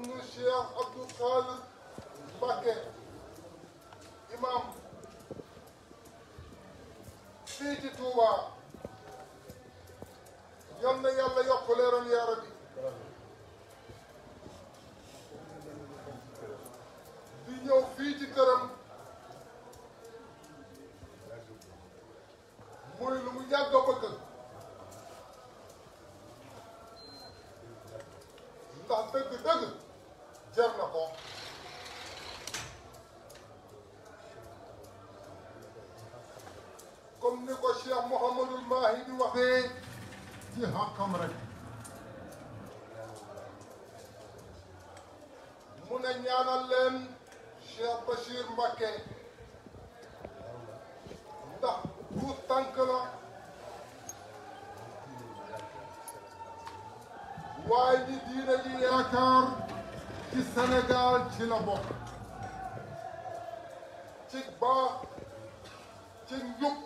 ibnu Cheikh Abdou Khadir Mbacké imam fii ci Touba yal na yàlla yokk leeram yaa rabbi di ñëw fii ci këram muy lu mu yàgg a bëgg ndax dëgg-dëgg jar na ko comme ni ko Cheikh Mouhamadul Mahi di waxee ci xàqam rek mu ne ñaanal leen Cheikh Bachir Mbacké ndax tuut tànk la waaye ñi diine ji yaakaar ci Sénégal ci la bokk ci baax ci njub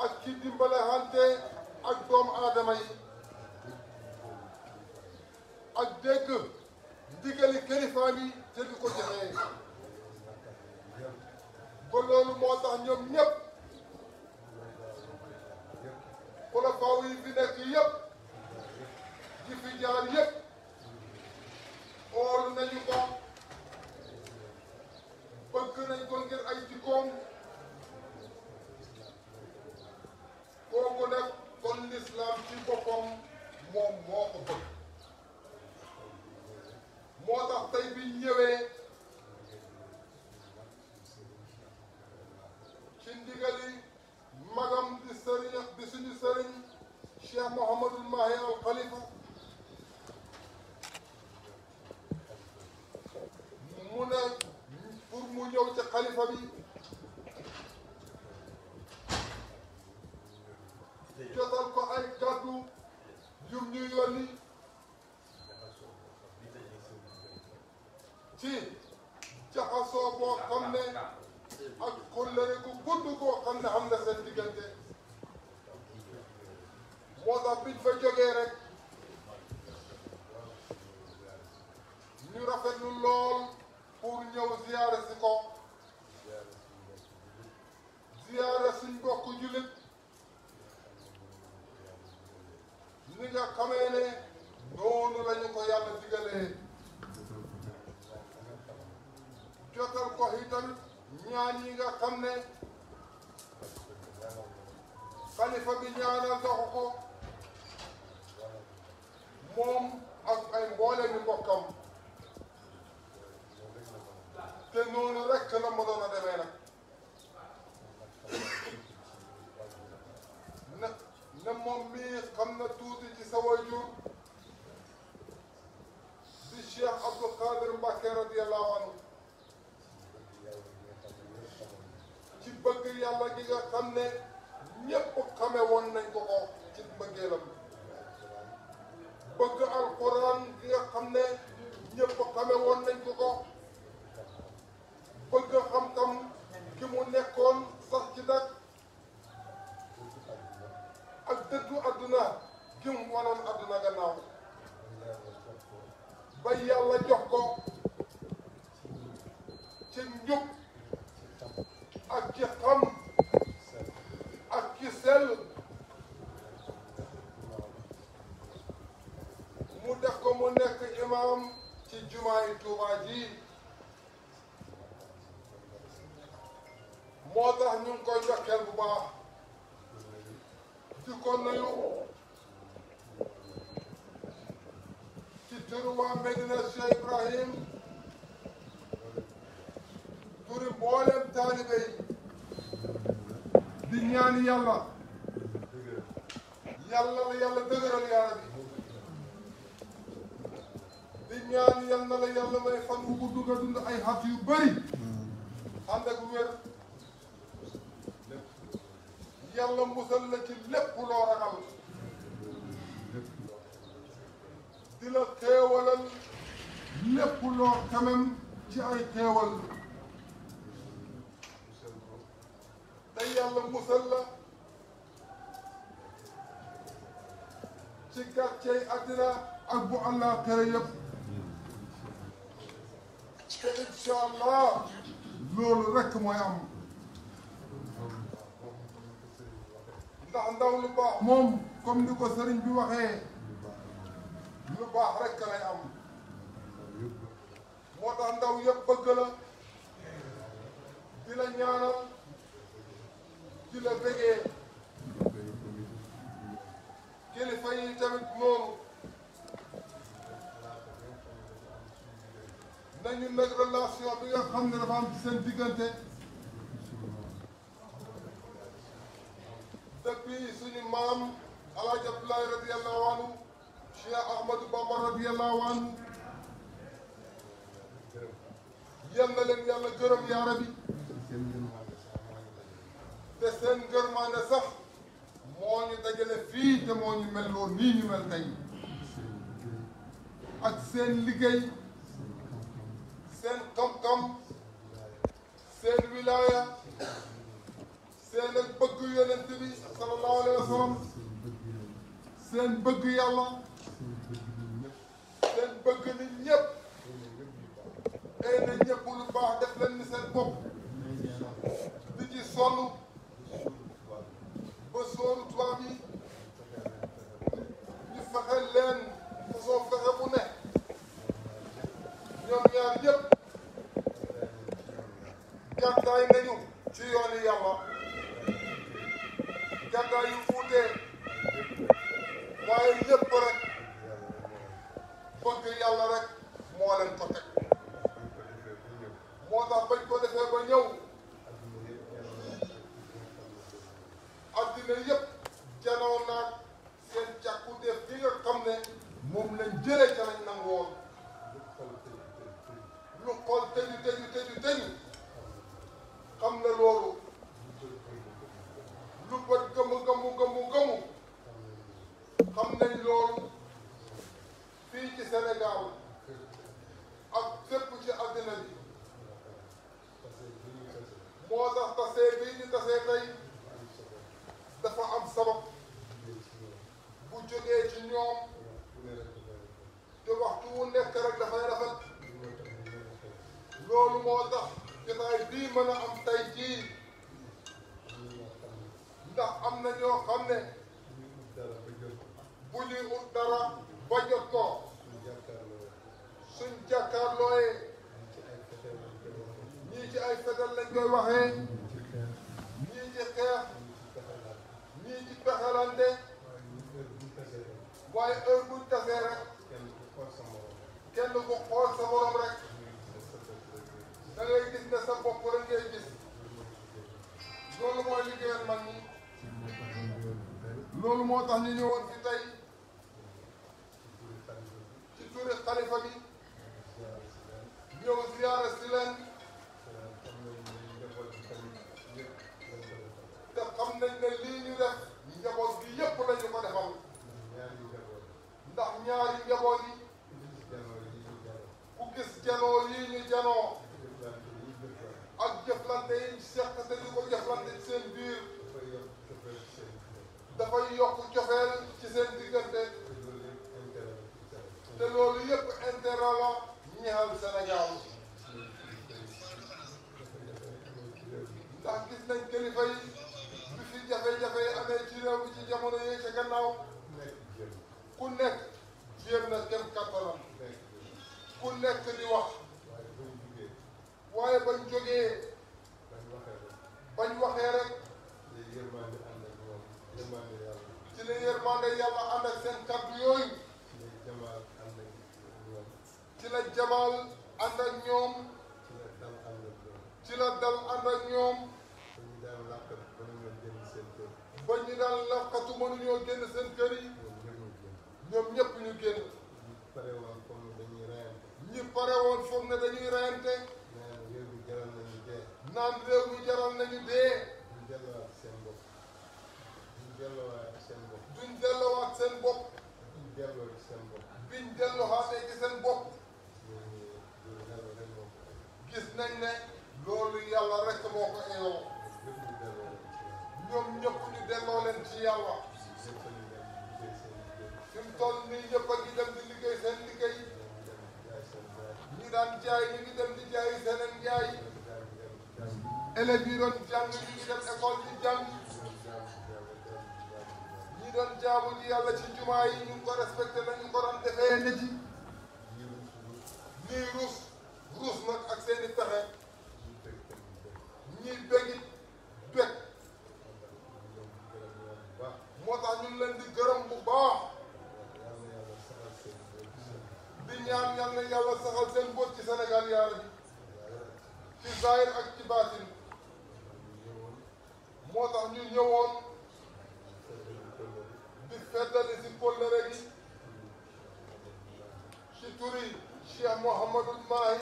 ak ci dimbale hante ak doomu aadama yi ak dégg ndigali kilifaam yi te di ko joxee ba loolu moo tax ñoom ñëpp xulafaaw yi fi nekk yëpp ji fi jaar yëpp xool nañu ko bëgg nañ ko ngir ay jikkoom kooku nag kon lislaam ci boppam moom moo ko bëgg moo tax tey bi ñëwee ci ndigali magam di sëriñ di suñu sëriñ Cheikh Mouhamadul Mahi al Khalifa mu ne pour mu ñëw ci xalifa bi jotal ko ay kàddu yum ñu yónni ci jaxasoo boo xam ne ak kóllëre gu gudd goo xam ne am na seen diggante moo tax biñ fa jógee rek ñu rafetlu lool pour ñëw ziyaare si ko ziyaare suñ bokk jullit ni nga xamee ne noonu lañu ko yàlla digalee jotal ko itam ñaan yi nga xam ne xalifa bi ñaanal doxu ko moom ak ay mbooleemi mbokkam te noonu rekk la ma doon a demee nag ne moom mii xam na tuuti ci sa waajur di Cheikh Abdou Khadir Mbacké radiyallahu anhu ci bëgg yàlla gi nga xam ne ñépp xame woon nañ ko ko ci mbëggeelam bëgg alquran gi nga xam ne ñépp xame woon nañ ko ko bëgg xam-xam ki mu nekkoon sax ci nag ak dëddu adduna gi mu wanoon adduna gannaaw ba yàlla jox ko ci njub ak ci xam ak ci sell mu def ko mu nekk imam ci jumaay Tuubaa ji moo tax ñu ngi koy jokkeel bu baax di ko nuyu ci turu waa Medina Cheikh Ibrahim turi mboolem taalibe yi di ñaan yàlla yàlla la yàlla dëgëral yàlla bi di ñaan yàlla la yàlla may fan wu gudd nga dund ay xat yu bëri ànd ak wér yàlla musal la ci lépp loo ragal di la xéewalal lépp loo xamem ci ay xéewal te yàlla musal la ci gàccey àddina ak bu àllaaxira yëpp te incha allah loolu rek mooy am ndax ndaw lu baax moom comme ni ko sëriñ bi waxee lu baax rek lay am moo tax ndaw yëpp bëgg la di la ñaanal di la bëggee kilifa yi tamit noonu nañu nag relation bi nga xam ne dafa am ci seen diggante depuis suñu maam Alaaji Abdoulaye radiyallahu anhu Cheikh Ahmadou Bamba radiyallahu anhu yal na leen yàlla gërëm yaa rabbi te seen gërmaane sax moo ñu dajale fii te moo ñu mel loolu nii ñu mel tey ak seen liggéey seen xam-xam seen wilaaya seen ak bëgg yonent bi sallallahu alayhi wa sallam seen bëgg yàlla seen bëgg nit ñëpp ay na ñëpp lu baax def leen ni seen bopp di ci sonn ba sóoru tubaab yi ñu fexe leen façon fexe bu ne ñoom ñaar ñëpp gàddaay nañu ci yooni yàlla gàddaay yu fuutee waaye lépp rek bëgg yàlla rek moo leen ko teg moo tax bañ ko defee ba ñëw addina yëpp janoo naag seen càkkutéef gi nga xam ne moom lañ jëlee ca lañ nangu woon lu xool tëju xam ne loolu lu bët gëmu xam nañ loolu fii ci Sénégal ak fépp ci addina bi moo tax tasee bii ñu tasee tey dafa am sabab bu jógee ci ñoom te waxtu wu nekk rek dafay rafet loolu moo tax jotaay bii mën a am tey jii ndax am na ñoo xam ne bu ñuy ut dara ba jot ko suñ jàkkaarlooyee ñii ci ay fetal lañ koy waxee ñii ci xeex ñii ci pexelante waaye heure buñ tasee rek kenn ku xool sa morom rek da ngay gis ne sa bopp rek ngay gis loolu mooy liggéeyal mag ñi loolu moo tax ñu ñëwoon fi tey ci turi xalifa bi ñëw ziyaara si leen te xam nañ ne lii ñu def njaboot bi yépp lañu ko defal ndax ñaari njaboot yi ku gis janoo yii ñu janoo ak jëflante yi seq te di ko jëflante ci seen biir dafay yokk cofeel ci seen diggante te loolu yépp intérêt la ñeexal Sénégal ndax gis nañ kilifa yi bi fi jafe-jafe amee ci réew mi ci jamono yi ca gannaaw ku nekk jéem na kem kattanam ku nekk di wax waaye bañ jógee bañ waxee rek ci la yërmande yàlla ànd ak seen kàddu yooyu ci la jamaal ànd ak ñoom ci la dal ànd ak ñoom ba ñu daan laqatu mënuñoo génn seen kër yi ñoom ñëpp ñu génn ñi pare woon foog ne dañuy reyante naan réew mi jaral nañu dee duñ delloowaat seen bopp biñ delloowaatee ci seen bopp gis nañ ne loolu yàlla rek moo ko eeyoo ñoom ñëpp ñu delloo leen ci yàlla fi mu toll nii ñëpp a ngi dem di liggéey daan jaay ñu ngi dem di jaay seneen jaay élèves yi doon jàng ñu ngi dem école di jàng ñi doon jaamu ji yàlla ci jumaa yi ñu ngi ko respecté nañu ko doon defee ne ci ñii ruus nag ak seeni pexe ñii bégit bég moo tax ñu leen di gërëm bu baax di ñaan yal na yàlla saxal seen boot ci Sénégal yaa rabbi ci zahir ak ci baatin moo tax ñu ñëwoon di feddali si kóllëre gi ci turi Cheikh Mouhamadul Mahi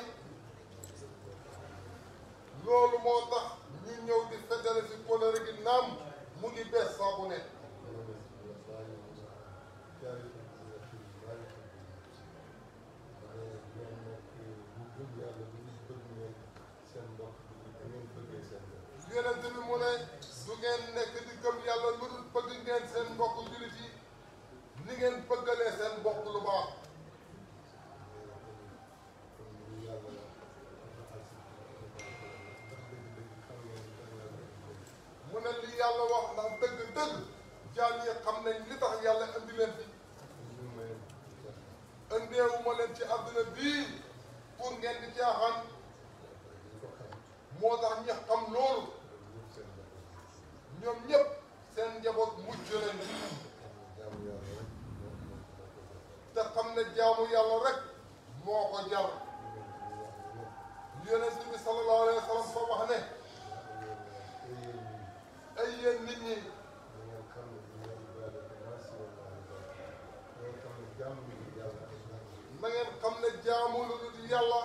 loolu moo tax ñu ñëw di feddali si kóllëre gi naam mu ngi bees saa bu ne yonent bi mu ne du ngeen nekk di gëm yàlla lu dul bëgg ngeen seen mbokk jullit yi ni ngeen bëggalee seen mbokk lu baax mu ne li yàlla wax ndax dëgg-dëgg jaam yi xam nañ li tax yàlla indi leen fi indeewuma leen ci àdduna bii pour ngeen di caaxaan moo tax ñi xam loolu ñoom ñëpp seen njaboot mujj nañ te xam ne jaamu yàlla rek moo ko jar yonent bi sallallahu alayhi wa sallam fa wax ne ay yéen nit ñi na ngeen xam ne jaamu lu dul yàlla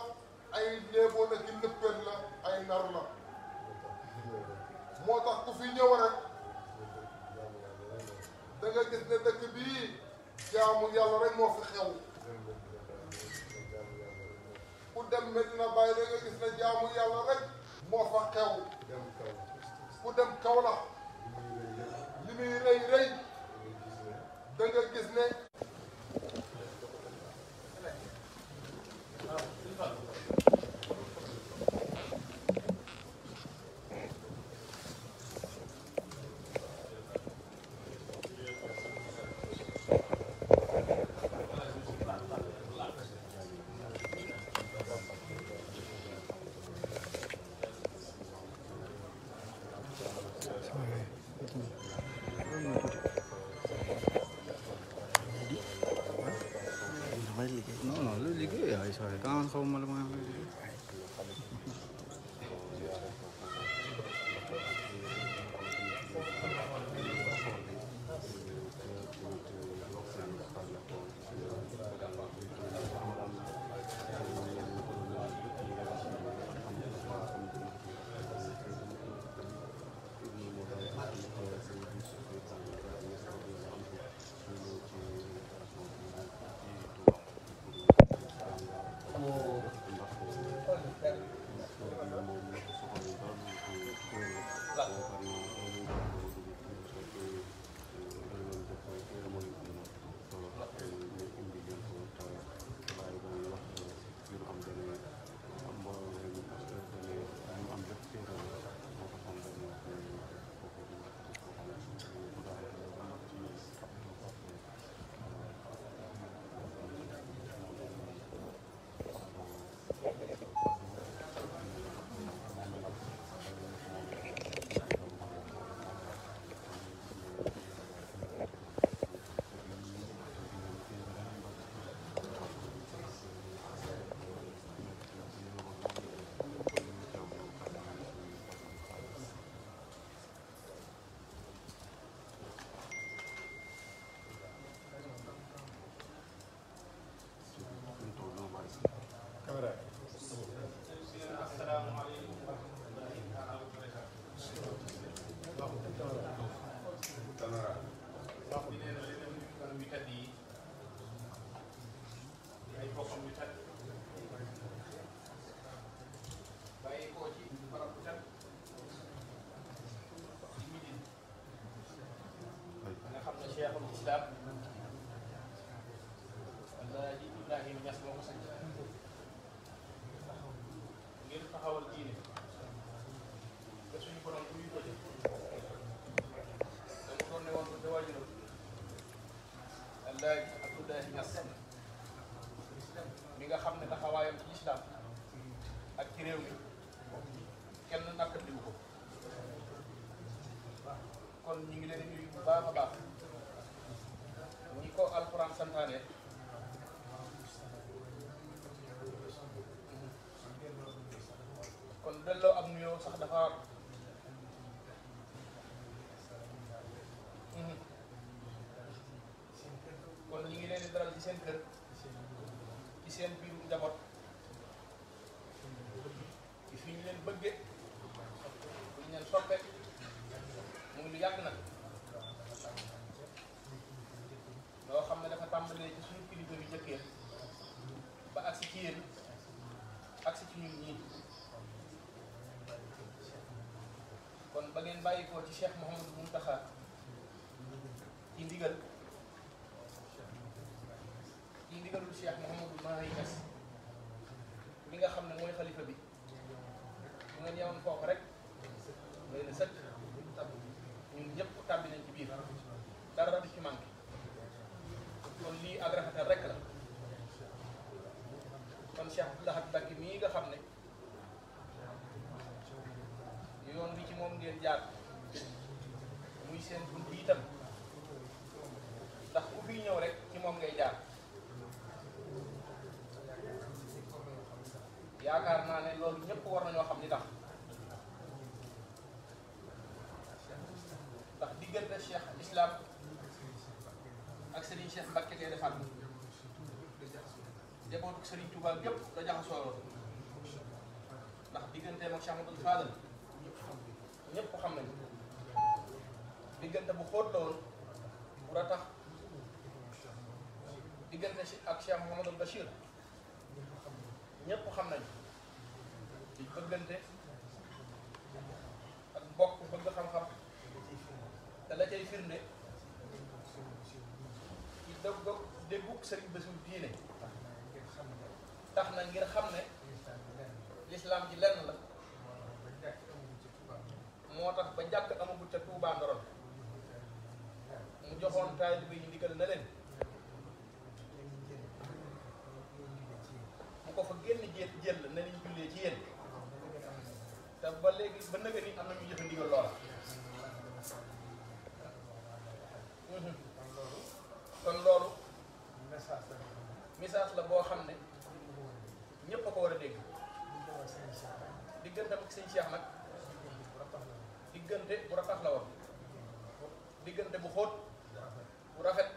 ay léeboon ak i nëppeen la ay nar la moo tax ku fi ñëw rek da nga gis ne dëkk bii jaamu yàlla rek moo fi xew ku dem Medina Baye da nga gis ne jaamu yàlla rek moo fa xew ku dem Kaolack li muy rëy rëy da nga gis ne non lu liggéey ay soirée quand xaw ma la ma Cheikhul Islam Alaaji Ibrahima Ñas moo ko sañ Abdoulaye Niass mi nga xam ne taxawaayam ci lislaam ak ci réew mi kenn nakkandiwu ko kon ñu ngi leen di nuyu bu baax a baax ñi ko alxuraan santaane kon delloo am nuyoo sax dafa war kon ñu ngi leen di dalal ci seen kër ci seen biiru njaboot ci fi ñu leen bëgge fi ñu leen soppe mu ngi lu yàgg nag loo xam ne dafa tàmbalee ci suñu kilifa bi jëkkee ba agsi ci yéen agsi ci ñun ñii kon ba ngeen bàyyi ko ci Cheikh Mouhamadou Mountakha ci ndigalul Cheikh Mouhamadou Mahi Niass mi nga xam ne mooy xalifa bi bu ngeen yemoon foofu rek doy na sëkk ñun ñëpp tàbbi nañ ci biir dara du ci manqué kon lii ak rafetal rek la kon Cheikh Abdou Lahad Mbacké mii nga xam ne yoon wi ci moom ngeen jaar muy seen bunt itam ndax ku fiy ñëw rek ci moom ngay jaar yaakaar naa ne loolu ñëpp war nañoo xam ni tax ndax diggante Cheikh Islam ak Serigne Cheikh Mbacké Gaïndé Fatma jabootu Serigne Touba gépp da jaxasoo ndax digganteem ak Cheikh Amadou Fadal ñëpp xam nañu diggante bu xóot la woon bu ratax diggante ak Cheikh Mouhamadou Bachir ñëpp xam nañu di bëggante ak mbokk bëgg xam-xam te la cay firnde ci déggug Serigne Bassirou diine tax na ngir xam ne lislaam ji lenn la moo tax ba jàkk amagul ca Touba Ndorong mu joxoon taalibe yi ndigal na leen bu ko fa génn jël na liñ jullee ci yéen te ba léegi ba nëga ni am na ñu jëfe ndigal loola kon loolu message la boo xam ne ñépp a ko war a dégg diggante ak sëñ Cheikh nag diggante bu ratax la woon diggante bu xóot bu rafet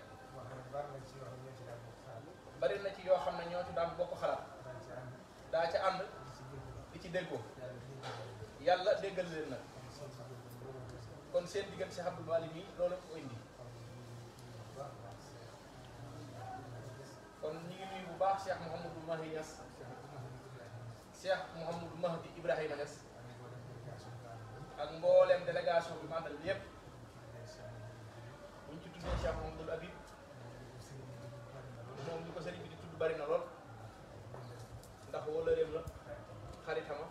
bari na ci yoo xam ne ñoo ci daan bokk xalaat daa ca ànd di ci déggoo yàlla déggal leen nag kon seen diggante si Abdou Mali mi loolu ko indi kon ñu ngi nuyu bu baax Cheikh Mouhamadou Mahi Niass Cheikh Mouhamadou Mahdi Ibrahima Niass ak mbooleem délégation bi mandal bi yépp bu ñu ci tuddee Cheikh Mouhamadou Habib moom li ko sëriñ bi di tudd bari na lool ndax wala réew la xaritama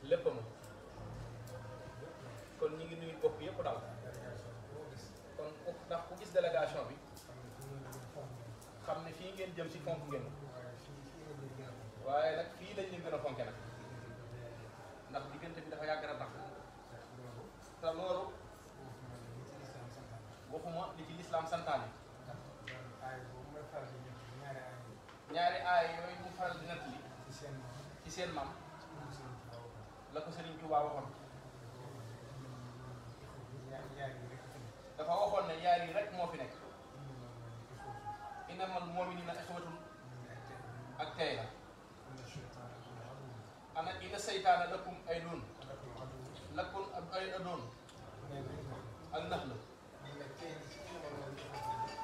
léppama kon ñu ngi nuyu bopp yépp daal kon ndax ku gis délégation bi xam ne fii ngeen jëm si fonk ngeen waaye nag fii lañ leen gën a fonke nag ndax diggante bi dafa yàgg na tax te loolu waxuma li ci lislaam santaane ñaari aay yooyu mu faral di nettali ci seen maam la ko Serigne Touba waxoon dafa waxoon ne ñaar yi rek moo fi nekk innamal mu'minina ikhwatun ak tey la ana inna seytaana lakum ay doon lakum ay adoon ak nax la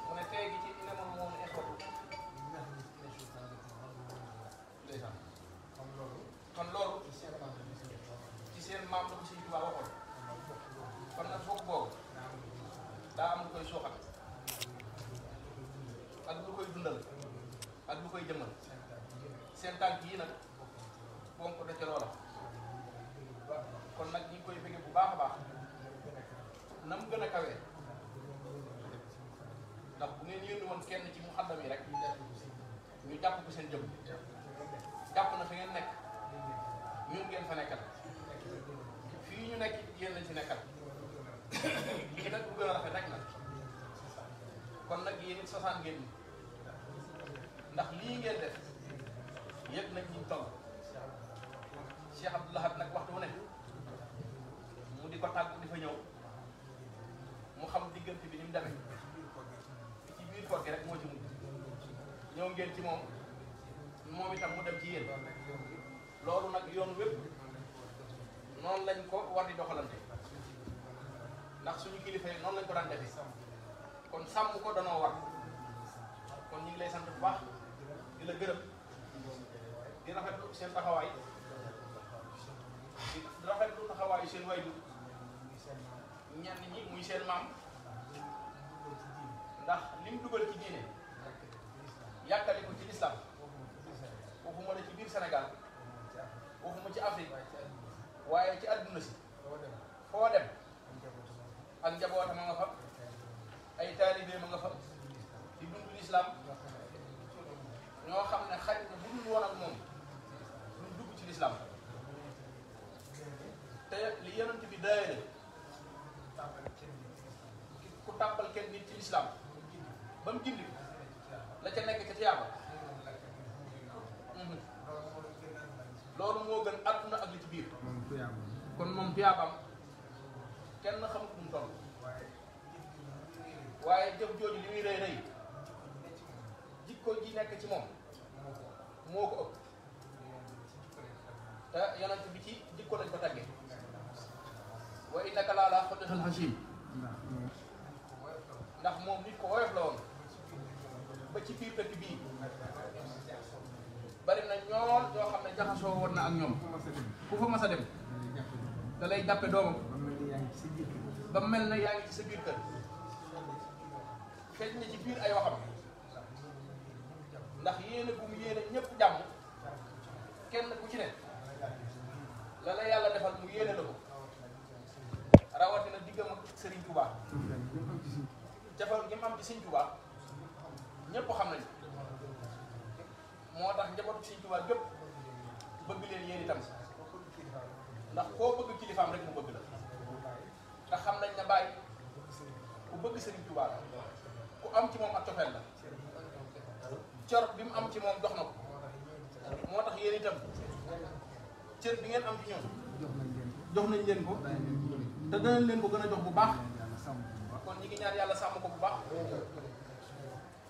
mu ne tey gi ci innamal mu'minina ikhwatun ndeysaan kon loolu ci seen maam la ko Sëñ Tuubaa waxoon kon nag bokk boobu daa am lu koy suuxat ak lu koy dundal ak lu koy jëmmal seen tànk yi nag bonk da ca loola kon nag ñi ngi koy bëgge bu baax a baax na mu gën a kawee ndax bu ngeen yónni woon kenn ci muxaddam yi rek ñu jàpp ko seen jëm jàpp na fi ngeen nekk ñun ngeen fa nekkal fii ñu nekk yéen lañ ci nekkal lii nag bu gën a rafet rek la kon nag yéen it sosaan ngeen ni ndax lii ngeen def yëg nañ ñu toll Cheikh Abdou Lahad nag waxtu wu ne mu di ko tàggu di fa ñëw mu xam diggante bi ni mu demee ci biir koor gi rek moo ci mujj ñëw ngeen ci moom moom itam mu dem ci yéen loolu nag yoon wépp noonu lañ ko war di doxalante ndax suñu kilifa yi noonu lañ ko daan defee kon sàmm ko danoo war kon ñu ngi lay sant bu baax di la gërëm di rafetlu seen taxawaay di rafetlu taxawaayu seen waajur ñenn ñi muy seen maam ndax lim dugal ci diine yàkkali ko ci lislaam waxuma la ci biir Sénégal waxuma ci Afrique waaye ci àdduna si foo dem ak njabootam a nga fa ay taalibe ma nga fa di dund lislaam ñoo xam ne xaj na bu dul woon ak moom duñ dugg ci lislaam te li yonent bi daayale ku tàbbal kenn nit ci lislaam ba mu gindi la ca nekk ca tiyaaba loolu moo gën àdduna ak li ci biir kon moom tiyaabam kenn xamut nu mu toll waaye jëf jooju li muy rëy rëy jikko ji nekk ci moom moo ko ëpp te yonent bi ci jikko lañ ko tàggee wa innaka la ala xuluqin aziim ndax moom nit ko woyof la woon ba ci biir dëkk bii bari na ñool yoo xam ne jaxasoo woon na ak ñoom ku fa mas a dem da lay jàppe doomam ba mel na yaa ngi ci sa biir kër feeñ na ci biir ay waxam ndax yéene bu mu yéene ñëpp jàmm kenn ku ci ne la la yàlla defal mu yéene la ko rawatina diggam ak Serigne Touba jafal gi mu am ci Serigne Touba ñëpp xam nañu moo tax njabootu Serigne Touba gépp bëgg leen yéen itam ndax koo bëgg kilifaam rek mu bëgg la te xam nañ ne bàyyi ku bëgg Serigne Touba la ku am ci moom ak cofeel la cor bi mu am ci moom dox na ko moo tax yéen itam cër bi ngeen am ci ñoom jox nañ leen ko te danañ leen ko gën a jox bu baax kon ñi ngi ñaan yàlla sàmm ko bu baax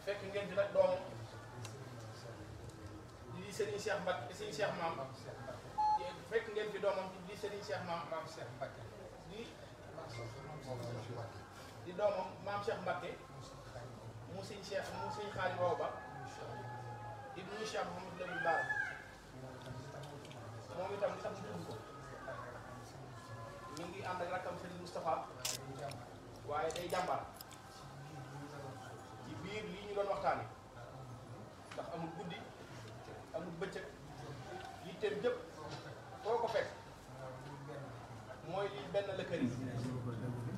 fekk ngeen di nag doomam di Serigne Cheikh Mbacke Serigne Cheikh Maam fekk ngeen fi doomam di Serigne Cheikh Maam Cheikh Mbacke di doomam Maam Cheikh Mbacke mu Serigne Cheikh mu Serigne Xaali Booba Ba di nuyu Cheikh Mouhamadou Lamine Bara moom itam li tax ñu tudd ko ñu ngi ànd ak rakkam Serigne Moustapha waaye day jàmbaar ci biir lii ñu doon waxtaane ndax amul guddi amul bëccëg yitteem jëpp foo ko fekk mooy lii benn la kër yi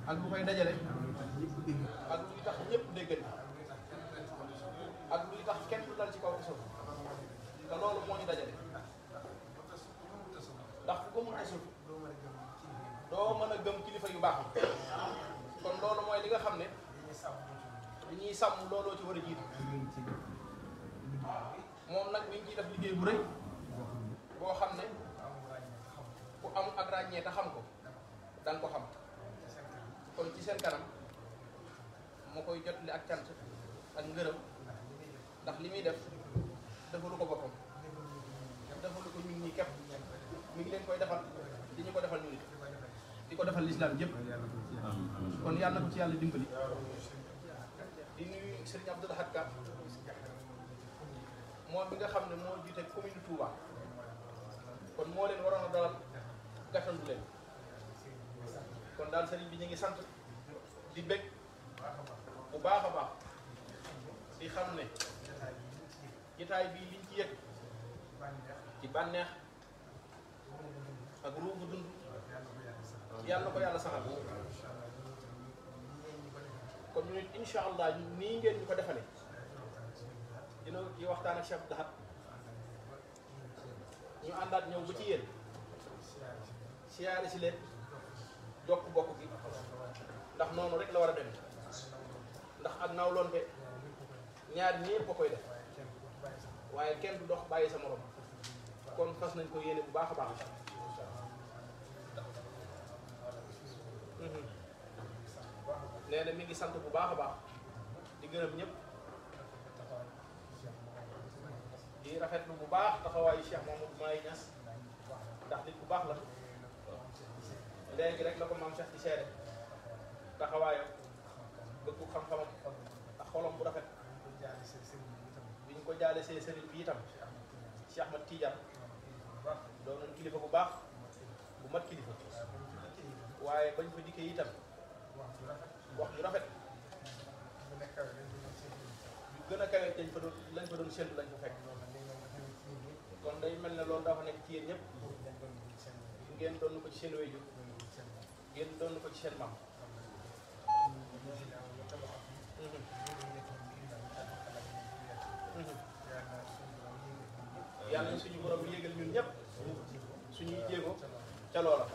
ak lu koy dajale ak luy tax ñëpp déggante ak luy tax kenn du dal ci kaw suuf te loolu moo ñu dajale ndax ku ko mun a suuf doo mën a gëm kilifa yu baax yi kon loolu mooy li nga xam ne li ñuy sàmm looloo ci war a jiitu moom nag mi ngi ciy def liggéey bu rëy boo xam ne ku am ak ràññee te xam ko danga ko xam kon ci seen kanam moo koy jotali ak cant ak ngërëm ndax li muy def defalu ko boppam defalu ko ñun ñi képp mi ngi leen koy defal di ñu ko defal ñu nit di ko defal lislaam yëpp kon yàlla na ko ci yàlla dimbali di nuyu Serigne Abdou Lahad Ka moom bi nga xam ne moo jiite commune Touba kon moo leen waroon a dalal gàttandu leen kon daal Serigne bi ñu ngi sant di bég bu baax a baax di xam ne jotaay bii liñ ci yëg ci bànneex ak ruubu dund yàlla ko yàlla saxal kon ñu nit incha allah nii ngeen ñu ko defale di waxtaan ak Cheikh Abdou ñu àndaat ñëw ba ci yéen siyaare si leen jokk bokk gi ndax noonu rek la war a dem ndax ak nawlonte ñaar ñépp a koy def waaye kenn du dox bàyyi sa morom kon fas nañ ko yéene bu baax a baax nee na mi ngi sant bu baax a baax di gërëm ñëpp di rafetlu bu baax taxawaayu Cheikh Mouhamadou Mahi Niass ndax nit bu baax la léegi rek la ko maam Cheikh di seede taxawaayam bëggu xam-xamam ak xolam bu rafet bi ñu ko jaale see sëriñ bi itam Cheikh Ahmad Tidiane doonoon kilifa bu baax bu mat kilifa waaye bañ fa dikkee itam wax ju rafet yu gën a kawe lañ fa doon séntu lañ fa fekk kon day mel ne loolu dafa nekk ci yéen ñëpp ngeen doon ko ci seen wéyju ngeen doon ko ci seen maam yàlla na suñu borom yéegal ñun ñëpp suñuy jéego ca loola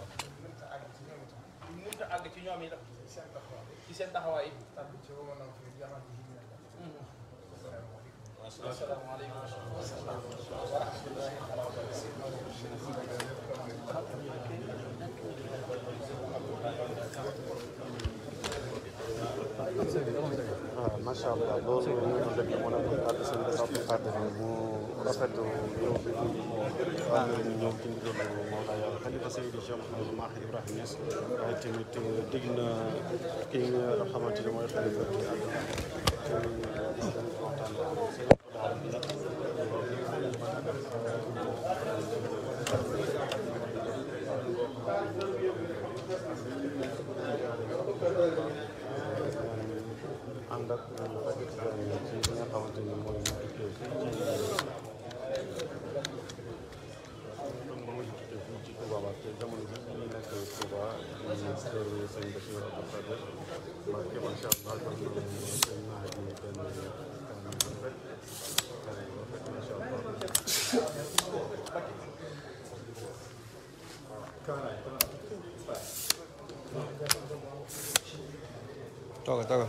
ñu mënta àgg ci ñoom yi ci seen taxawaay yi asalaamaaleykum wa macha allah loolu ñu ngi déglu mu nekk kàddu seen Abdou Khadre mu rafetlu ñëw bi ñëw ci ndigalu Mawlaaya Xalifa Seydi Cheikh Mouhamadou Mahi Ibrahima Niass waaye tamit dig na kii nga xamante ne mooy xalifa bi ak waxtaan ànd ak ci li nga xamante ni mooy tukkee fii ci Touba Mbacké jamono ji ñu nekk Touba ñu kër sëñ Bassirou Abdou Khadre Mbacké macha allah jox na sëñ Mahi benn macha allah toga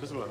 bismillah